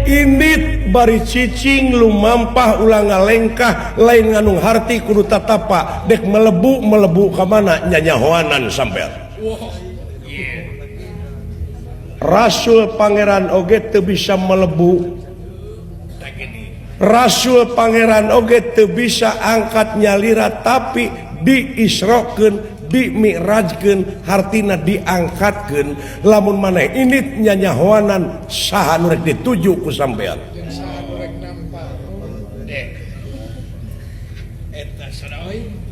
Indit bari cicing lumampah ulah ngalengkah, lain ngandung harti kudu tatapa dek melebu melebu ka mana nyanyahoanan sampean. Rasul Pangeran oge teu bisa melebu, Rasul Pangeran oge teu bisa angkat nyalira, tapi diisrokeun, dimi'rajkeun, hartina diangkatkeun. Lamun maneh indit nyanyahoanan, saha nu rek dituju ku sampean?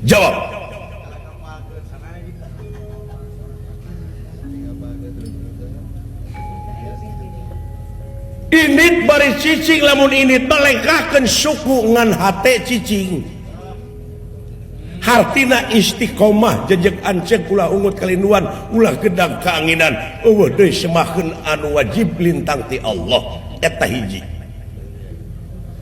Jawab. Indit bari cicing, lamun indit melengkahkeun suku ngan hate cicing, hartina istiqomah jejeg anceg ulah ungut kalinduan ulah gedang keanginan eueuh deui semakeun anu wajib lintang ti Allah. Eta hiji.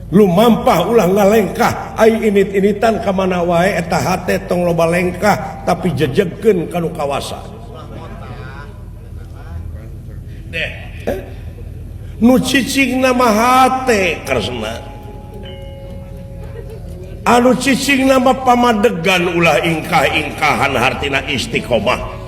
Lumampah ulah ngalengkah, ai init-initan ka mana wae eta hate tong loba lengkah, tapi jejegkeun ka nu kawasa. Nu cicing nama hate karesna, anu cicing nama pamadegan ulah ingkah-ingkahan, hartina istiqomah.